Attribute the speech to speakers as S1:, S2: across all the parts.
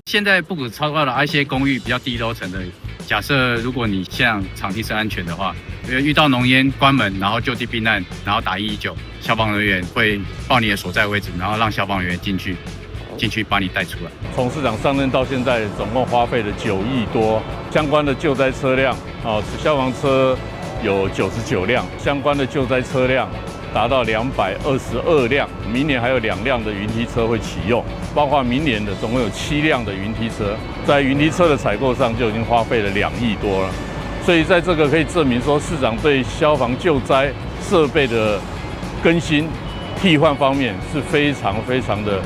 S1: 現在不止超高了，一些公寓比較低樓層的，假設如果你現場地是安全的話，遇到濃煙關門，然後就地避難，然後打119，消防人員會報你的所在位置，然後讓消防員進去把你帶出來。
S2: 從市長上任到現在，總共花費了9億多，相關的救災車輛，哦，消防車有99輛，相關的救災車輛達到222輛，明年還有2輛的雲梯車會啟用，包括明年的總共有7輛的雲梯車，在雲梯車的採購上就已經花費了2億多了，所以在這個可以證明說，市長對消防救災設備的更新替換方面是非常非常的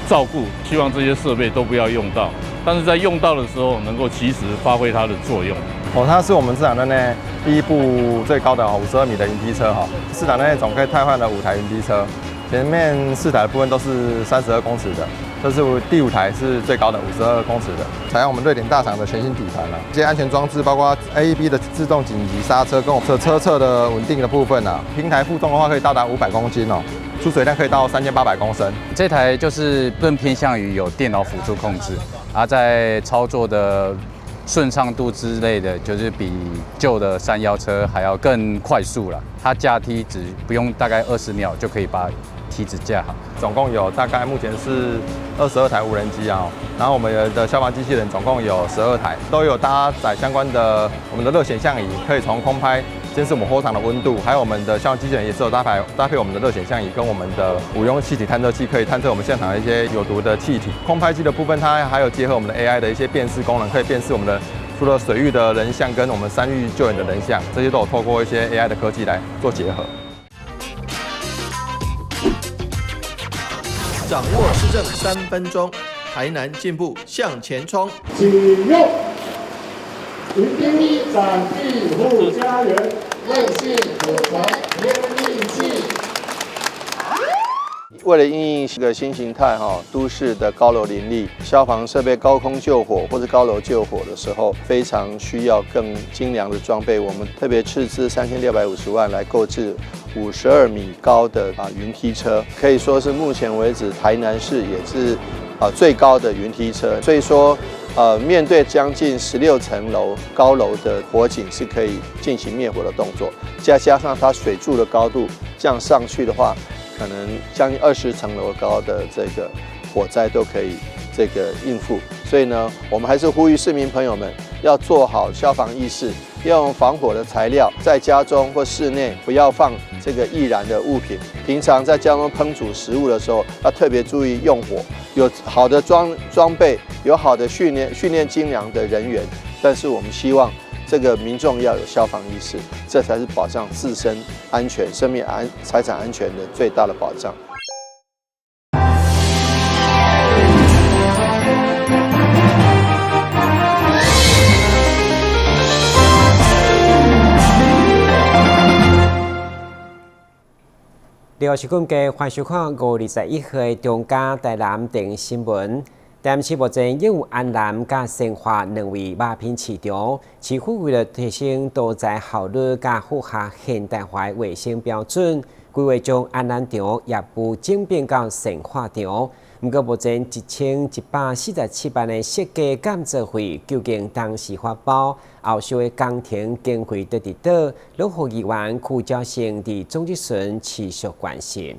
S2: 照顧，希望這些設備都不要用到，但是在用到的時候能夠及時發揮它的作用。
S3: 哦，它是我們市場內第一部最高的52米的雲梯車哈。市場內總共汰換了5台雲梯車，前面4台的部分都是32公尺的，這是第五台是最高的52公尺的，採用我們瑞典大廠的全新底盤了。這些安全裝置包括 AEB 的自動緊急剎車跟我們車側的穩定的部分啊，平台負重的話可以到達500公斤哦。出水量可以到3800公升。
S4: 這台就是更偏向於有電腦輔助控制，而在操作的順暢度之類的，就是比舊的山腰車還要更快速了。它架梯子不用大概20秒就可以把梯子架好。
S3: 總共有大概目前是22台無人機啊，然後我們的消防機器人總共有12台，都有搭載相關的我們的熱顯像儀，可以從空拍監視我們火場的溫度，還有我們的消防機器人也是有搭配我們的熱顯像儀跟我們的五用氣體探測器，可以探測我們現場的一些有毒的氣體。空拍機的部分，它還有結合我們的 AI 的一些辨識功能，可以辨識我們的除了水域的人像跟我們山域救援的人像，這些都有透過一些 AI 的科技來做結合。
S5: 掌握市政3分鐘，台南進步向前衝。
S6: 啟用雲梯展庇護家園，韌性火團天利器。
S5: 為了因應這個新形態哈，都市的高樓林立，消防設備高空救火或者高樓救火的時候，非常需要更精良的裝備。我們特別斥資3650萬來購置52米高的雲梯車，可以說是目前為止台南市也是最高的雲梯車。所以說，面對將近16層樓高樓的火警，是可以進行滅火的動作。再加上它水柱的高度這樣上去的話，可能將近20層樓高的這個火災都可以這個應付。所以呢，我們還是呼籲市民朋友們要做好消防意識，要用防火的材料，在家中或室內不要放這個易燃的物品。平常在家中烹煮食物的時候，要特別注意用火。有好的裝備，有好的訓練精良的人員，但是我們希望這個民眾要有消防意識，這才是保障自身安全、生命安、財產安全的最大的保障。
S7: 廖是今嘅歡迎收看5月21號的中嘉台南電視新聞。台南市目前擁有安南佮善化兩位肉品市場，市府為了提升屠宰效率佮符合現代化的衛生標準，規劃將安南場業務轉變到善化場。毋過目前1147萬的設計建造費，究竟當時發包，後續的工程經費佗佇佗，攏予議員區昭勝佇總質詢持續關心。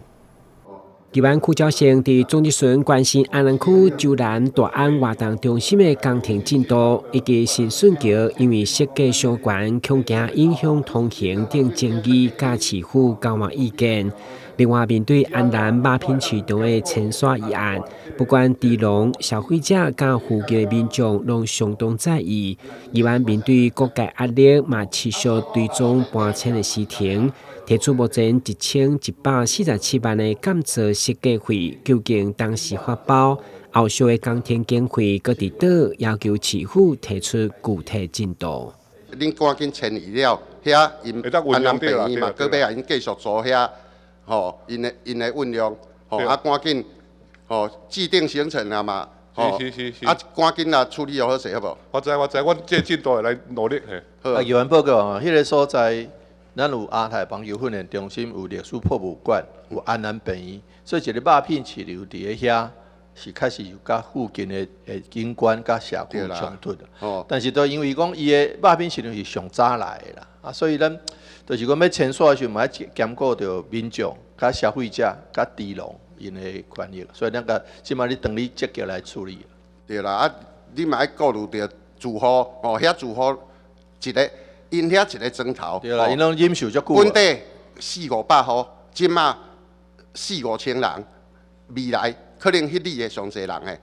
S7: 議員區昭勝佇總質詢關心安南區洲南大安活動中心的工程進度，以及新順橋因為設計傷懸，恐驚影響通行等爭議，佮市府交換意見。另外，面對安南肉品市場的遷徙議案，不管豬農、消費者佮附近的民眾，攏相當在意。議員面對各界壓力，嘛持續追蹤搬遷的時程，提出目前1147萬的建造設計費，究竟當時發包，後續的工程經費閣佇佗，要求市府提出具體進度。
S8: 恁趕緊遷移了，遐𪜶安南病院嘛，閣欲予𪜶繼續租遐。吼，𪜶的運用，吼啊，趕緊，吼，既定行程啊嘛，吼，啊，趕緊來處理好勢，好無？
S9: 我知我知，阮這進度會來努力嘿。
S5: 啊，議員報告吼，彼個所在，咱有亞太棒球訓練中心，有歷史博物館，有安南病院，所以一個肉品市場佇咧遐，是確實有佮附近的景觀佮社區衝突。但是都因為講伊的肉品市場是上早來的啦，啊，所以咱就是講欲遷徙的時陣，嘛愛兼顧著民眾、佮消費者、佮豬農𪜶的權益，所以咱個這馬咧當咧積極來處理。
S8: 對啦，啊，你嘛愛顧慮著住戶，哦，遐住戶一个，𪜶遐一个磚頭，
S5: 對啦，𪜶攏忍受足久。
S8: 本底四五百戶，這馬四五千人，未來可能彼里會上濟人的，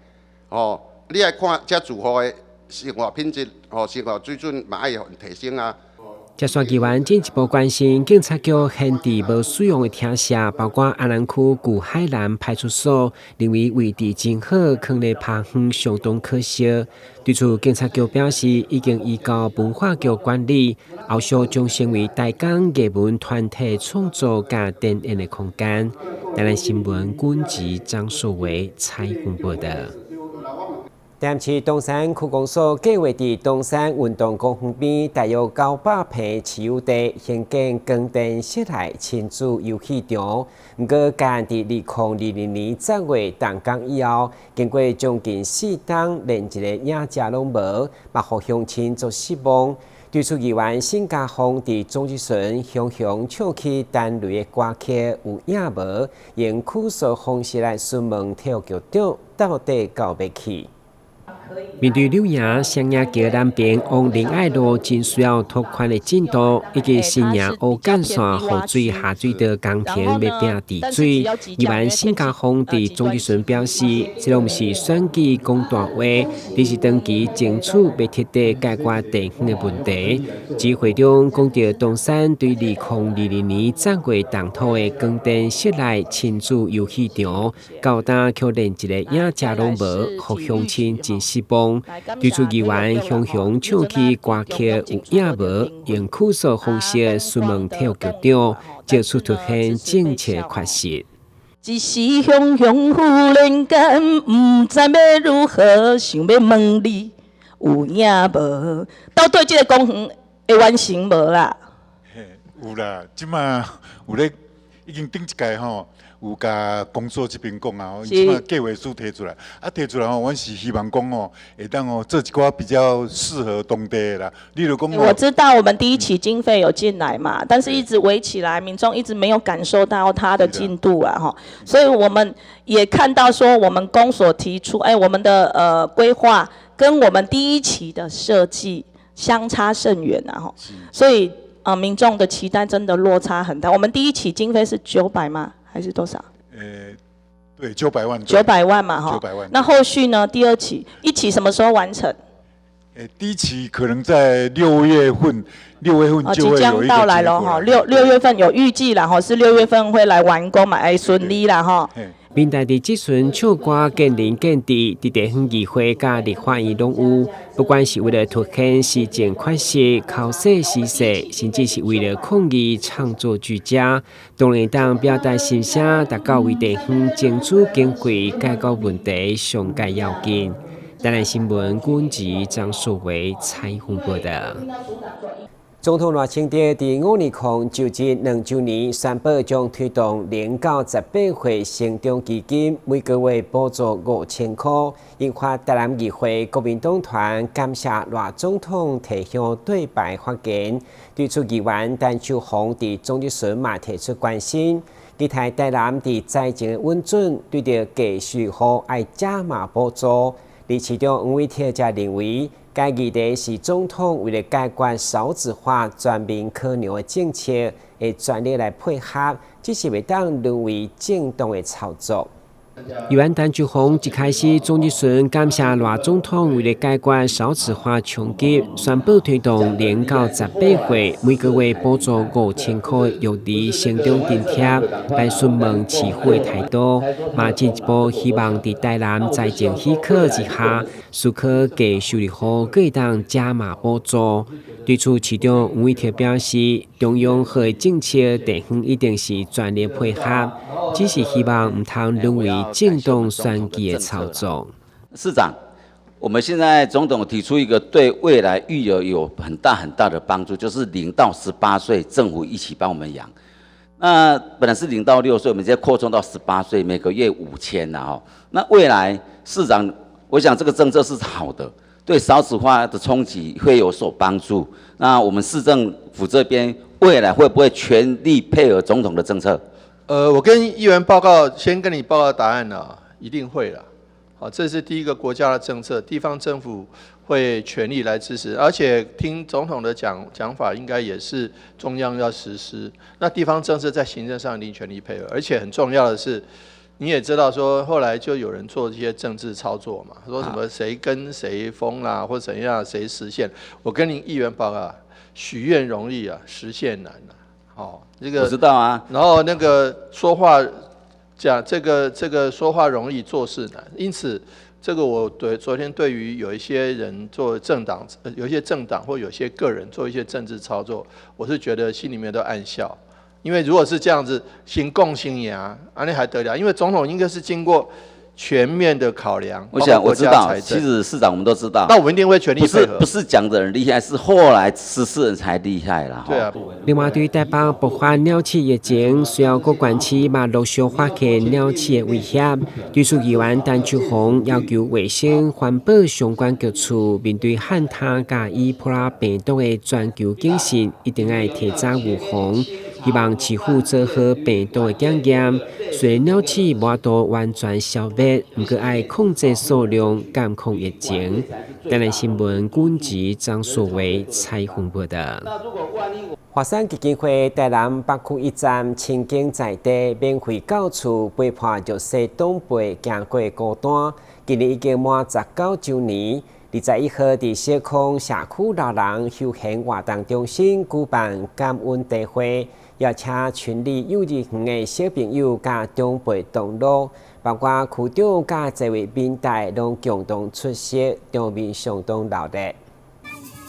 S8: 哦，你愛看這住戶的生活品質，哦，生活水準嘛愛提升啊。
S7: 接線議員進一步關心警察局閒置無使用的廳舍，包括安南區舊海南派出所，認為位置真好，囥咧拍遠相當可惜。對此，警察局表示已經移交文化局管理，後續將成為台港藝文團體創作佮展演的空間。台南新聞軍籍張淑維採訪報道。台南市東山區公所計劃佇東山運動公園邊，大約900坪持有地興建光電室內親子遊戲場。毋過，該案佇2022年10月動工以後，經過將近4冬，連一个影子攏無，嘛予鄉親足失望。對此，議員沈家峰佇總質詢雄雄唱起陳雷的歌曲有影無？用哭訴方式來詢問體育局長到底到欲去？面對柳營雙營橋南邊往仁愛路真需要拓寬的進度，以及新營烏干線雨水下水道工程欲拚治水，議員沈家峰佇總質詢表示，這攏毋是選舉講大話，而是長期爭取欲徹底解決地方的問題。至會中講到東山對2022年10月動土的光電室內親子遊戲場，到今卻連一個影子攏無，予鄉親真失望。對此議員雄雄唱起歌曲有影無？用哭訴方式詢問體育局長，藉此凸顯政策缺失。
S10: 一時雄雄忽然間，毋知欲如何，想欲問你有影無？到底這个公園會完成無啦？
S9: 嘿，有啦，這馬有咧，已經頂一屆吼。有共公所這邊講啊，𪜶這馬計劃書提出來，啊提出來吼，阮是希望講吼，會當吼做一寡比較適合當地的啦。例如講，
S10: 我知道我們第一期經費有進來嘛，但是一直圍起來，民眾一直沒有感受到它的進度啊，吼，所以我們也看到說，我們公所提出，哎，我們的規劃跟我們第一期的設計相差甚遠啊，吼，所以啊，民眾的期待真的落差很大。我們第一期經費是900嗎？還是多少？
S9: 對，九百萬。
S10: 九百萬嘛，哈。
S9: 九百萬。
S10: 那後續呢？第二期，一期什麼時候完成？
S9: 第一期可能在六月份，六月份就會有一個
S10: 即將到來了哈，六月份有預計了哈，是六月份會來完工嘛？哎，順利啦哈。
S7: 民代佇質詢唱歌見仁見智，佇地方議會佮立法院攏有，不管是為了凸顯施政缺失、剾洗時勢，甚至是為了抗議唱作俱佳，當然當表達心聲，達到為地方爭取經費解決問題上蓋要緊。台南新聞軍籍張淑維採訪報道。總統賴清德佇五二零就職2週年，宣布將推動0到18歲成長基金，每個月補助5000箍，引發台南議會國民黨團感謝賴總統提向對白發言。對此議員陳秋紅佇總質詢嘛提出關心，期待台南佇財政的穩準，對著繼續予愛加碼補助。而市長黃偉哲則認為，該議題是總統為了解決少子化全民考量的政策，會全力來配合，只是袂當淪為政黨的操作。議員陳秋紅一開始總質詢感謝賴總統為了解決少子化衝擊，宣布推動0到18歲每個月補助5000箍育兒成長津貼，來詢問市府的態度，嘛進一步希望佇台南財政許可之下，思考繼續予閣會當加碼補助。對此，市長黃偉哲表示，中央好的政策，地方一定是全力配合，只是希望毋通淪為政黨選舉的操作。
S11: 市長，我們現在總統提出一個對未來育兒有很大很大的幫助，就是0到18歲政府一起幫我們養。那本來是0到6歲，我們現在擴充到18歲，每個月5000啦吼。那未來市長，我想這個政策是好的，對少子化的衝擊會有所幫助。那我們市政府這邊未來會不會全力配合總統的政策？
S5: 我跟議員報告，先跟你報告答案啦，一定會啦。好，這是第一個國家的政策，地方政府會全力來支持，而且聽總統的講法，應該也是中央要實施。那地方政策在行政上一定全力配合，而且很重要的是，你也知道說，後來就有人做這些政治操作嘛，說什麼誰跟誰封啦，或怎樣誰實現。我跟您議員報告，許願容易啊，實現難啊。哦，這個
S11: 我知道啊。
S5: 然後那個說話講這個說話容易做事難，因此這個我對昨天對於有一些人做政黨，有一些政黨或有些個人做一些政治操作，我是覺得心裡面都暗笑，因為如果是這樣子，先講先贏，啊你還得了？因為總統應該是經過全面的考量。
S11: 我想我知道，其實市長我們都知道。
S5: 那我們一定會全力配合。
S11: 不是講的人厲害，是後來實施人才厲害啦。
S5: 對啊。
S7: 另外，對台北爆發鳥鼠疫情，隨後各縣市嘛陸續發現鳥鼠的威脅。對此，議員陳秋紅要求衛生環保相關局處面對旱災佮伊波拉病毒的全球警訊，一定愛提早預防。希望市府做好病毒的檢驗，雖然鳥鼠無法度完全消滅，毋過愛控制數量，監控疫情。台南新聞軍職張碩偉採訪報道。華山基金會台南北區一站深耕在地，免費到厝陪伴弱勢長輩行過孤單，今年已經滿19週年。21號佇小康社區老人休閒活動中心舉辦感恩茶會，邀請群裡幼兒園的小朋友佮長輩同樂，包括區長佮這位民代攏共同出席，場面相當熱鬧。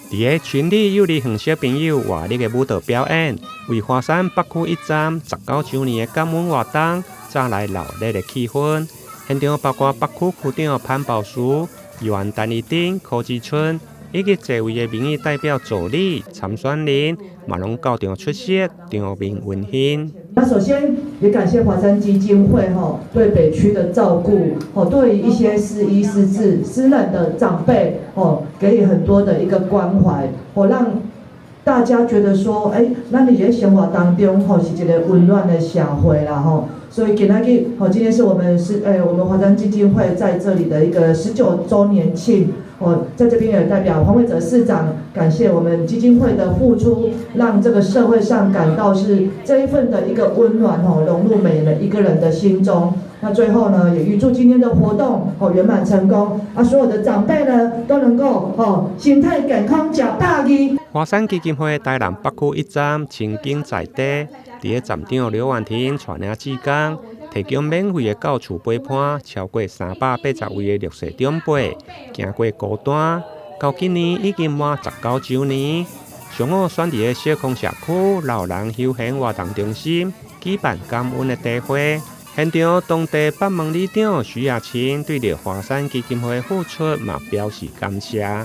S12: 佇个群裡幼兒園小朋友活力的舞蹈表演，為華山北區一站19週年的感恩活動，帶來熱鬧的氣氛。現場包括北區區長潘寶書、議員陳怡丁、柯志春，以及濟位的民意代表助理、參選人，嘛攏到場出席，場面溫馨。
S13: 那首先也感謝華山基金會吼對北區的照顧，吼對於一些失依失智、失能的長輩，吼給予很多的一個關懷，吼讓大家覺得說，欸，咱佇咧生活當中，吼是一個溫暖的社會啦，吼。所以今仔日，吼今天是我們是我們華山基金會在這裡的一個19週年慶，哦，在這邊也代表黃偉哲市長感謝我們基金會的付出，讓這個社會上感到是這一份的一個溫暖，吼融入每一個人的心中。那最後呢，也預祝今天的活動吼圓滿成功，啊，所有的長輩呢都能夠吼身體健康，食百二。
S12: 華山基金會台南北區一站深耕在地，佇个站長劉婉婷帶領志工，提供免費的到厝陪伴，超過380位的弱勢長輩，行過孤單，到今年已經滿19週年。上午選佇个小康社區老人休閒活動中心舉辦感恩的茶會，現場當地北門里長徐雅琴對著華山基金會付出嘛表示感謝。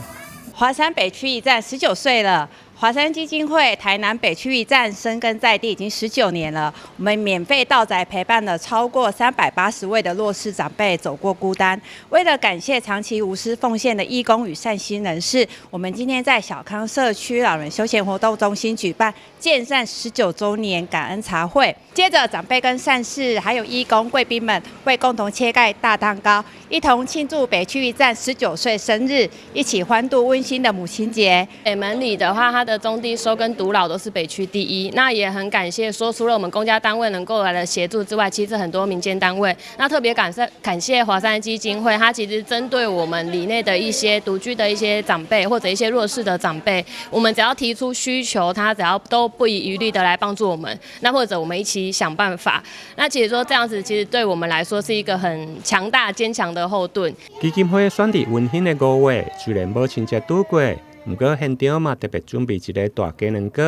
S14: 華山北區一站19歲了。華山基金會台南北區一站深耕在地已經19年了，我們免費到宅陪伴了超過380位的弱勢長輩走過孤單。為了感謝長期無私奉獻的義工與善心人士，我們今天在小康社區老人休閒活動中心舉辦建站19週年感恩茶會。接着，長輩跟善士還有義工貴賓們會共同切蓋大蛋糕，一同慶祝北區一站19歲生日，一起歡度溫馨的母親節。
S15: 北門里的話，它的中低收跟獨老都是北區第一，那也很感謝說，除了我們公家單位能夠來的協助之外，其實很多民間單位，那特別感謝華山基金會，它其實針對我們里內的一些獨居的一些長輩或者一些弱勢的長輩，我們只要提出需求，他只要都不遺餘力的來幫助我們，那或者我們一起想辦法，那其實說這樣子，其實對我們來說是一個很強大堅強的後盾。
S12: 基金會選佇溫馨的5月，雖然母親節拄過。毋過現場嘛特別準備一个大雞卵糕，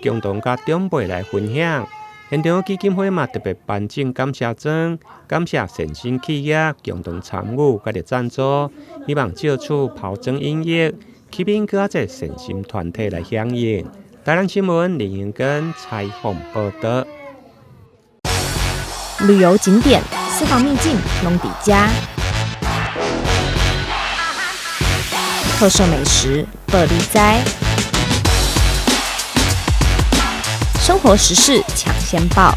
S12: 共同佮長輩來分享。現場基金會嘛特別頒贈感謝狀，感謝善心企業共同參與佮贊助，希望藉此拋磚引玉，吸引閣較濟善心團體來響應。台南新聞林英根採訪報道。
S16: 旅遊景點、私房秘境攏佇遮，特色美食報你知，生活時事搶先報，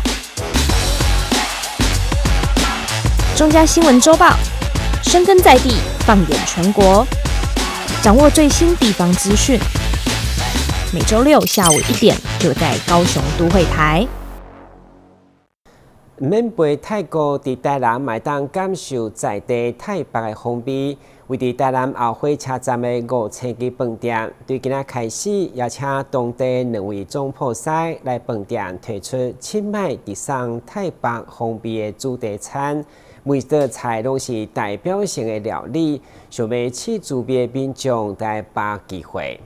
S16: 中嘉新聞週報，深耕在地，放眼全國，掌握最新地方資訊。每週六下午1點，就在高雄都會台。
S7: 毋免飛泰國，佇台南嘛會當感受在地泰北的風味。位佇台南後火車站的五星級飯店，對今仔開始邀請當地兩位總鋪師來飯店推出清邁直送泰北風味的主題餐，每一道菜攏是代表性的料理，想欲試滋味的民眾得把握機會。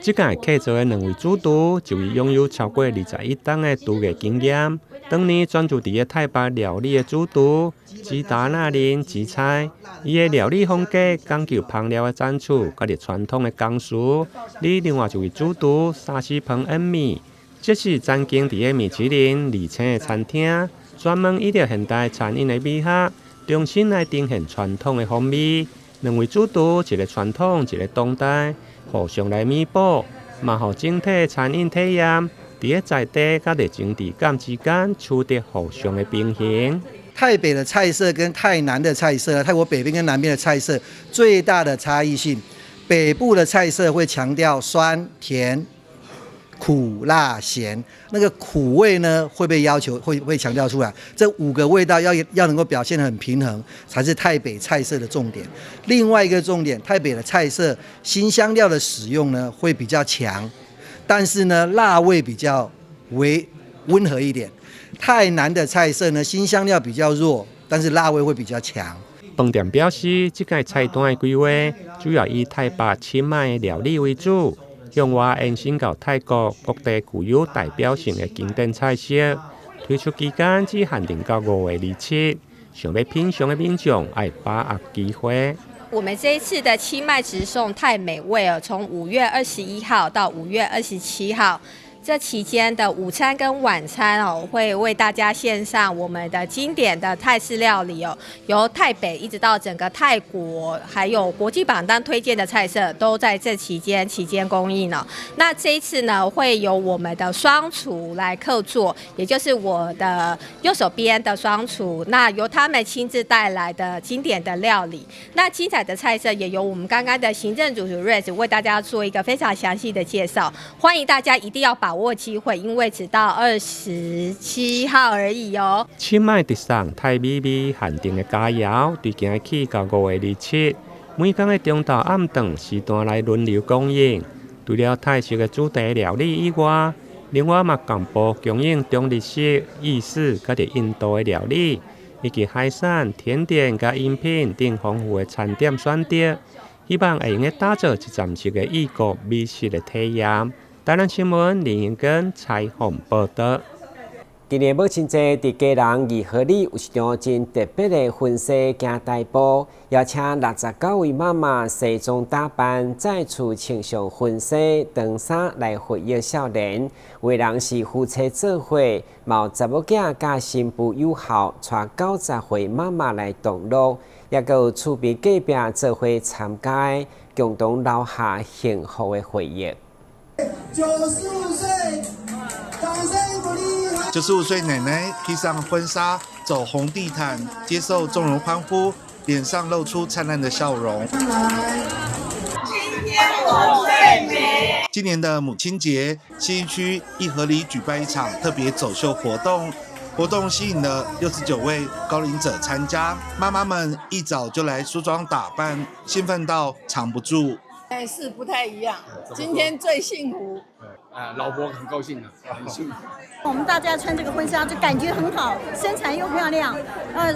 S12: 這屆客座的兩位主廚，一位擁有超過21冬的廚藝經驗，當年專注佇个泰北料理的主廚吉達納林吉菜，伊的料理風格講究烹料的層次，佮著傳統的工序。而另外一位主廚沙西彭恩米，這是曾經佇个米其林二星的餐廳，專門依著現代餐飲的美學，重新來呈現傳統的風味。兩位主廚，一个傳統，一个當代。互相來彌補，嘛予整體餐飲體驗，佇个在地佮著精緻感之間取得互相的平衡。
S17: 泰北的菜色跟泰南的菜色，泰國北邊跟南邊的菜色最大的差異性，北部的菜色會強調酸甜、苦辣鹹，那個苦味呢會被要求會強調出來，這五個味道要能夠表現得很平衡，才是泰北菜色的重點。另外一個重點，泰北的菜色辛香料的使用呢會比較強，但是呢辣味比較為溫和一點。泰南的菜色呢辛香料比較弱，但是辣味會比較強。
S12: 飯店表示，這屆菜單的規劃主要以泰北清邁料理為主。向外延伸到泰國各地具有代表性的經典菜色，推出期間只限定到5月27，想欲品嚐的民眾愛把握機會。
S14: 我們這一次的清邁直送泰美味哦，從5月21號到5月27號。這期間的午餐跟晚餐哦，會為大家獻上我們的經典的泰式料理哦，由泰北一直到整個泰國，還有國際榜單推薦的菜色，都在這期間供應哦。那這一次呢，會由我們的雙廚來客座，也就是我的右手邊的雙廚，那由他們親自帶來的經典的料理，那精彩的菜色也由我們剛剛的行政主廚瑞子為大家做一個非常詳細的介紹，歡迎大家一定要把握機會，因為只到27號而已哦。
S12: 清邁直送泰美味限定的佳餚，對今日起到5月27，每工的中晝暗頓時段來輪流供應。除了泰式的主題料理以外，另外嘛同步供應中日式、意式佮著印度的料理，以及海產、甜點佮飲品等豐富的餐點選擇，希望會用得打造一站式的異國美食的體驗。台南新聞林英根採訪報導。
S7: 今年母親節，佇基隆義和里有一場真特別的婚紗行大步，邀請69位媽媽西裝打扮，再次穿上婚紗長衫來回憶少年。有的人是夫妻做伙，嘛有查某囝佮新婦友好，帶90歲媽媽來同樂，也閣有厝邊隔壁做伙參加的，共同留下幸福的回憶。
S18: 95歲，掌聲鼓勵。95歲奶奶披上婚紗，走紅地毯，接受眾人歡呼，臉上露出燦爛的笑容。
S19: 今天我最美。
S18: 今年的母親節，信義區義和里舉辦一場特別走秀活動，活動吸引了69位高齡者參加，媽媽們一早就來梳妝打扮，興奮到藏不住。
S19: 哎，是不太一樣。今天最幸福。
S1: 啊，老婆很高興啊，很幸福。
S20: 我們大家穿這個婚紗就感覺很好，身材又漂亮，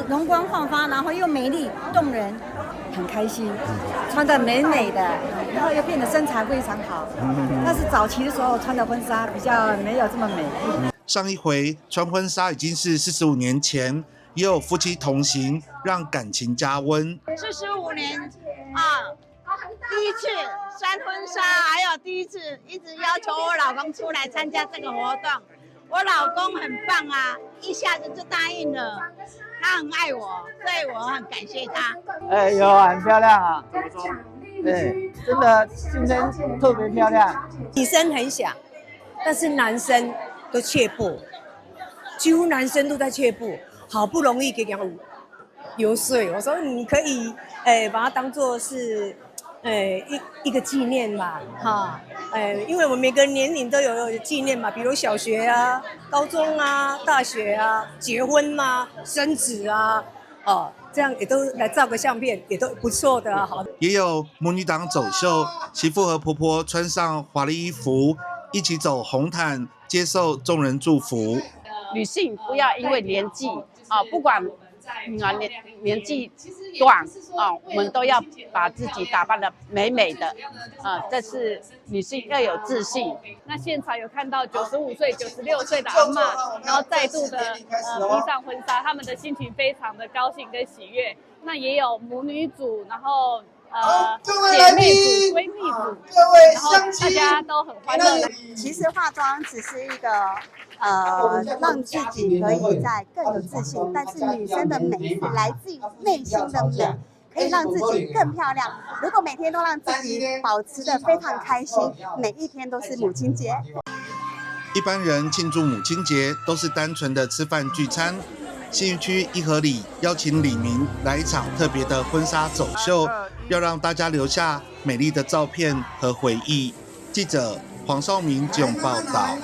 S20: 容光煥發，然後又美麗動人，
S21: 很開心，穿得美美的，然後又變得身材非常好。但是早期的時候穿的婚紗比較沒有這麼美。
S18: 上一回穿婚紗已經是45年前，也有夫妻同行，讓感情加溫。
S19: 45年啊。第一次穿婚紗，還有第一次一直要求我老公出來參加這個活動，
S2: 我老公很棒啊，一下子就答應了，他很愛我，所以我很感謝他。
S22: 哎呦，很漂亮啊！對，真的今天特別漂亮。
S23: 女生很想，但是男生都卻步，幾乎男生都在卻步。好不容易給他遊說，我說你可以，把它當做是，一個紀念嘛，哈，因為我們每個年齡都有紀念嘛，比如小學啊、高中啊、大學啊、結婚啊、生子啊，哦，這樣也都來照個相片，也都不錯的啊。好，
S18: 也有母女檔走秀，媳婦和婆婆穿上華麗衣服，一起走紅毯，接受眾人祝福。
S24: 女性不要因為年紀啊，不管啊年紀短啊，我們都要把自己打扮得美美的啊，這是女性要有自信。
S25: 那現場有看到95歲、96歲的阿嬤，然後再度的披上婚紗，他們的心情非常的高興跟喜悅。那也有母女組，然後姐妹組、閨蜜組，然後大家都很歡樂。
S20: 其實化妝只是一個讓自己可以再更有自信，但是女生的美是來自於內心的美，可以讓自己更漂亮。如果每天都讓自己保持得非常開心，每一天都是母親節。
S18: 一般人慶祝母親節都是單純的吃飯聚餐。信義區一和里邀請里民來一場特別的婚紗走秀，要讓大家留下美麗的照片和回憶。記者黃少明綜報道。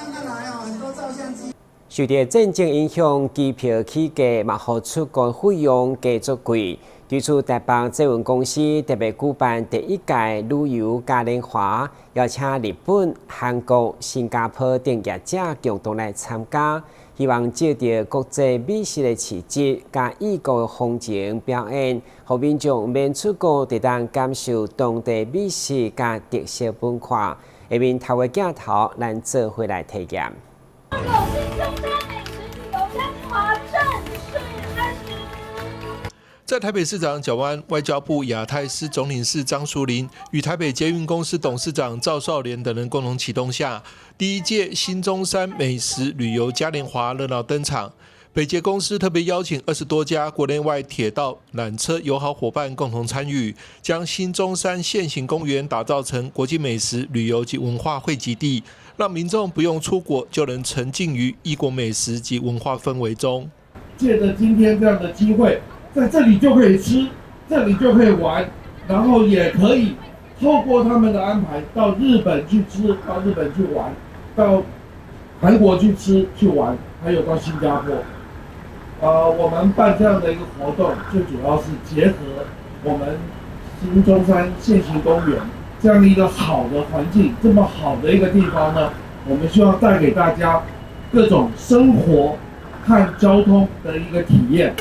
S7: 受著戰爭影響，機票起價嘛，予出國費用加足貴。對此，台北捷運公司特別舉辦第一屆旅遊嘉年華，邀請日本、韓國、新加坡等業者共同來參加，希望藉著國際美食的市集，佮異國風情表演，予民眾免出國，就當感受當地美食佮特色文化。下面透過鏡頭，咱做伙來體驗。
S19: 新中山美食旅遊嘉年華正式開始。
S26: 在台北市長蔣萬安、外交部亞太司總領事張淑玲與台北捷運公司董事長趙少蓮等人共同啟動下，第一屆新中山美食旅遊嘉年華熱鬧登場。北捷公司特別邀請20多家國內外鐵道纜車友好夥伴共同參與，將新中山線行公園打造成國際美食旅遊及文化匯集地，讓民眾不用出國就能沉浸於異國美食及文化氛圍中。
S6: 借着今天這樣的機會，在這裡就可以吃，這裡就可以玩，然後也可以透過他們的安排到日本去吃，到日本去玩，到韓國去吃去玩，還有到新加坡。我們辦這樣的一個活動，最主要是結合我們新中山線行公園這樣的一個好的環境，這麼好的一個地方呢，我們希望帶給大家各種生活和交通的一個體驗。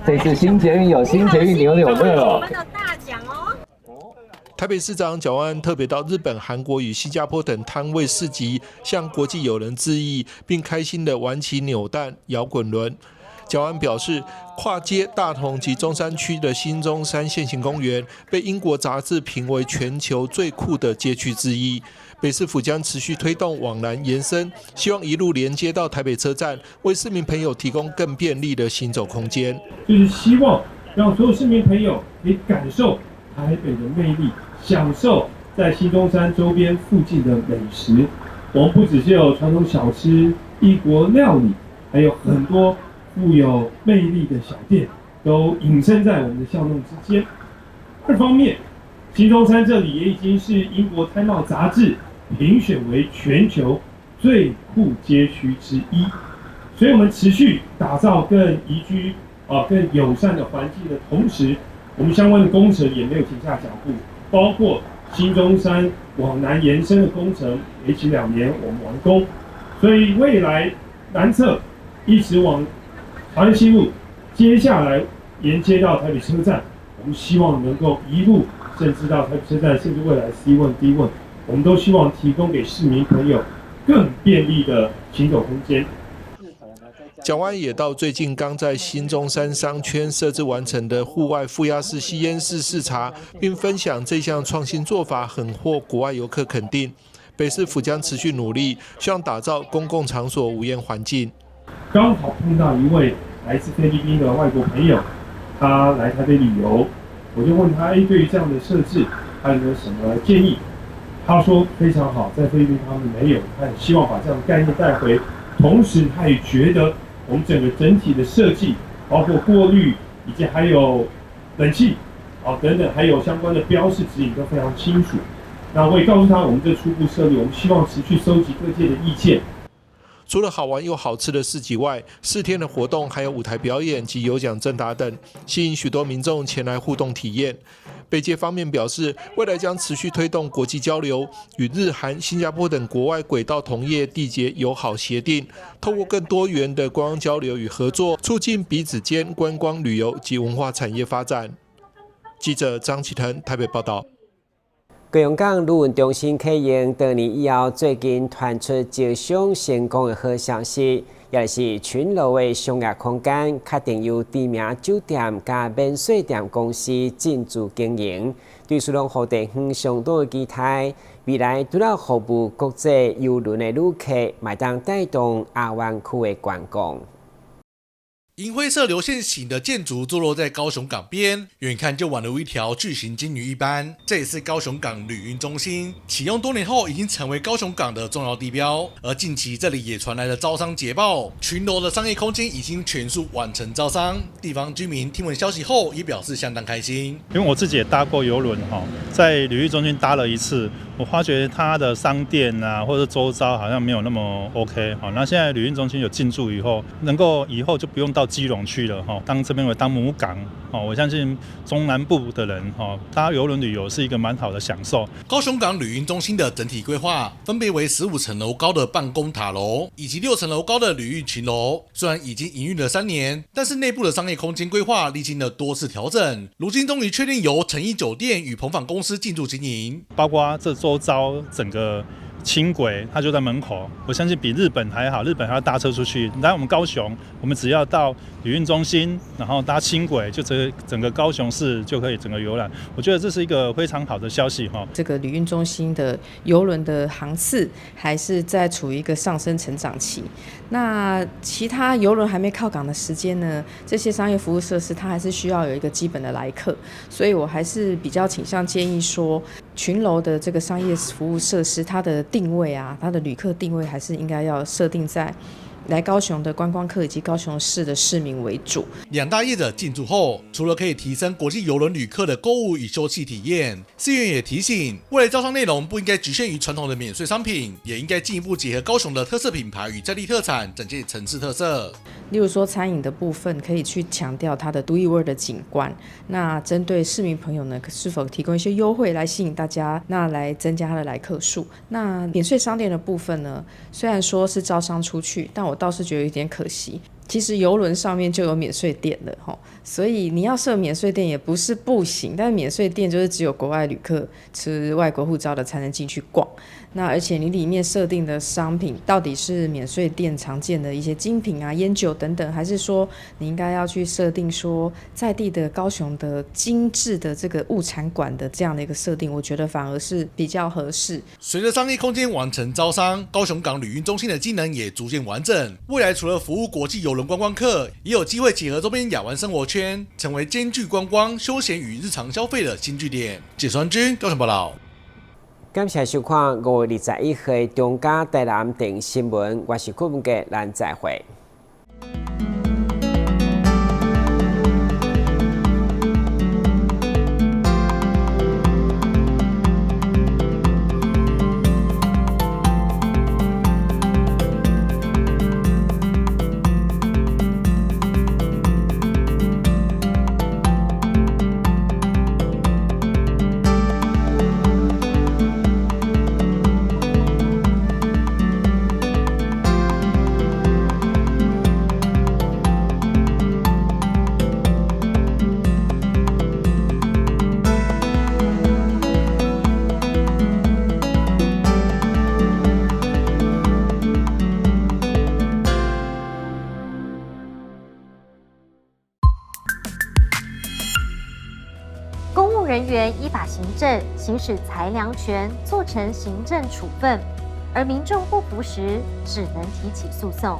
S27: 這次新捷運有新捷運扭扭樂哦。
S26: 台北市長蔣萬安特別到日本、韓國與新加坡等攤位市集，向國際友人致意，並開心地玩起扭蛋、搖滾輪。蔣萬安表示，跨接大同及中山區的新中山線行公園被英國雜誌評為全球最酷的街區之一。北市府將持續推動往南延伸，希望一路連接到台北車站，為市民朋友提供更便利的行走空間。
S28: 就是希望讓所有市民朋友可以感受台北的魅力，享受在新中山周邊附近的美食。我們不只是有傳統小吃、異國料理，還有很多富有魅力的小店，都隱身在我們的巷弄之間。二方面，新中山這裡也已經是英國《泰茂》雜誌評選為全球最酷街區之一，所以我們持續打造更宜居、更友善的環境的同時，我們相關的工程也沒有停下腳步，包括新中山往南延伸的工程，為期2年我們完工，所以未來南側一直往長安西路，接下來連接到台北車站，我們希望能夠一路甚至到台北車站，甚至未來 C1 D1，我們都希望提供給市民朋友更便利的行走空間。
S26: 蔣萬安也到最近剛在新中山商圈設置完成的戶外負壓式吸菸室視察，並分享這項創新做法很獲國外遊客肯定。北市府將持續努力，希望打造公共場所無煙環境。
S28: 剛好碰到一位來自菲律賓的外國朋友，他來台北旅遊，我就問他：欸，對於這樣的設置，他有沒有什麼建議？他說非常好，在菲律賓他們沒有，他很希望把這樣的概念帶回。同時，他也覺得我們整個整體的設計，包括過濾以及還有冷氣，啊等等，還有相關的標示指引都非常清楚。那我也告訴他，我們這初步設立，我們希望持續收集各界的意見。
S26: 除了好玩又好吃的市集外，4天的活動還有舞台表演及有獎徵答等，吸引許多民眾前來互動體驗。北捷方面表示，未來將持續推動國際交流，與日韓、新加坡等國外軌道同業締結友好協定，透過更多元的觀光交流與合作，促進彼此間觀光旅遊及文化產業發展。記者張啟騰台北報道。
S7: 高雄港旅運中心啟用多年以後，最近傳出招商成功的好消息，也是群樓的商業空間確定由知名酒店佮免稅店公司進駐經營，對蘇龍湖地方相當的期待。未來除了服務國際郵輪的旅客，嘛會當帶動亞灣區的觀光。
S3: 銀灰色流線型的建築坐落在高雄港邊，遠看就宛如一條巨型鯨魚一般。這也是高雄港旅運中心啟用多年後，已經成為高雄港的重要地標。而近期這裡也傳來了招商捷報，群樓的商業空間已經全數完成招商。地方居民聽聞消息後，也表示相當開心。
S4: 因為我自己也搭過郵輪哈，在旅運中心搭了一次，我發覺它的商店啊，或者周遭好像沒有那麼 OK 哈。那現在旅運中心有進駐以後，能夠以後就不用到基隆去了哈，當這邊為當母港哦，我相信中南部的人哈，搭郵輪旅遊是一個蠻好的享受。
S3: 高雄港旅運中心的整體規劃分別為15層樓高的辦公塔樓以及6層樓高的旅運群樓。雖然已經營運了3年，但是內部的商業空間規劃歷經了多次調整，如今終於確定由誠毅酒店與鵬坊公司進駐經營，
S4: 包括這周遭整個輕軌，它就在門口，我相信比日本還好。日本還要搭車出去，來我們高雄，我們只要到旅運中心，然後搭輕軌，就這整個高雄市就可以整個遊覽。我覺得這是一個非常好的消息哈。
S5: 這個旅運中心的郵輪的航次還是在處於一個上升成長期。那其他郵輪還沒靠港的時間呢？這些商業服務設施它還是需要有一個基本的來客，所以我還是比較傾向建議說，群樓的這個商業服務設施，它的定位啊，它的旅客定位還是應該要設定在來高雄的觀光客以及高雄市的市民為主。
S3: 兩大業者進駐後，除了可以提升國際郵輪旅客的購物與休憩體驗，市議員也提醒，未來招商內容不應該局限於傳統的免稅商品，也應該進一步結合高雄的特色品牌與在地特產，展現城市特色。
S5: 例如說餐飲的部分，可以去強調它的獨一無二的景觀。那針對市民朋友呢，是否提供一些優惠來吸引大家，那來增加它的來客數？那免稅商店的部分呢，雖然說是招商出去，但我倒是覺得有點可惜。其實郵輪上面就有免稅店了，吼，所以你要設免稅店也不是不行，但免稅店就是只有國外旅客持外國護照的才能進去逛。那而且你裡面設定的商品到底是免稅店常見的一些精品啊、菸酒等等，還是說你應該要去設定說在地的高雄的精緻的這個物產館的這樣的一個設定，我覺得反而是比較合適。
S3: 隨着商業空間完成招商，高雄港旅運中心的機能也逐漸完整。未來除了服務國際郵輪觀光客，也有機會結合周邊亞灣生活圈，成為兼具觀光、休閒與日常消費的新據點。解說軍高雄報道。
S7: 感謝收看5月21號中嘉台南電新聞，我是郭文傑，咱再會。
S8: 行政行使裁量權，做成行政處分，而民眾不服時，只能提起訴訟。